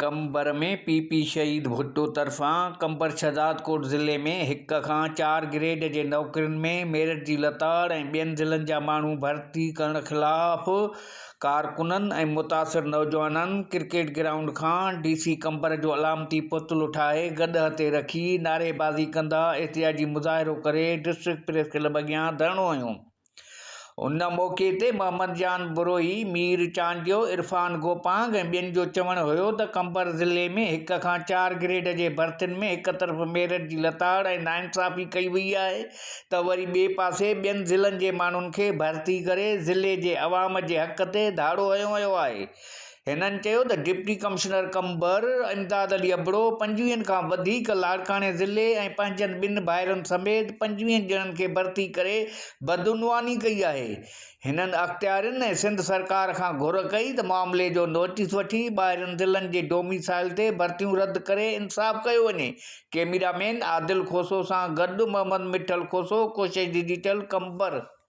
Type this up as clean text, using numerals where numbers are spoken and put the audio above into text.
Qambar ۾ P P شهيد ڀٽو طرفان قمبر شهدادڪوٽ ضلعي ۾ هڪ کان چار گريڊ جي نوڪرين ۾ ميرٽ جي لتاڙ ۽ ٻين ضلعن جا ماڻهو ڀرتي ڪرڻ خلاف ڪارڪنن ۽ متاثر نوجوانن ڪرڪيٽ گرائونڊ کان ڊي سي قمبر جو علامتي پتلو ٺاهي گڏهه تي رکي نعريبازي ڪندا احتجاجي مظاهرو ڪري ڊسٽرڪٽ پريس ڪلب اڳيان ڌرڻو هنيو. ان موقعي تي محمد جان بروهي، مير چانڊيو، عرفان گوپانگ ۽ ٻين جو چوڻ هيو ته قمبر ضلعي ۾ هڪ کان چار گريڊ جي ڀرتين ۾ هڪ طرف ميرٽ جي لتاڙ ۽ ناانصافي ڪئي وئي آهي ته وري ٻئي پاسي ٻين ضلعن جي ماڻهن کي ڀرتي ڪري ضلعي جي عوام جي حق تي ڌاڙو هنيو ويو آهي. هنن چيو ته ڊپٽي ڪمشنر قمبر امداد علي ابڙو پنجويهن کان وڌيڪ لاڙڪاڻي ضلعي ۽ پنهنجن ٻن ڀائرن سميت پنجويهن ڄڻن کي ڀرتي ڪري بدعنواني ڪئي آهي. هنن اختيارين ۽ سنڌ سرڪار کان گهر ڪئي ته معاملي جو نوٽيس وٺي ٻاهرين ضلعن جي ڊوميسائل تي ڀرتيون رد ڪري انصاف ڪيو وڃي. ڪئميرا مين عادل کوسو سان گڏ محمد مٺل کوسو، ڪوشش ڊجيٽل، قمبر.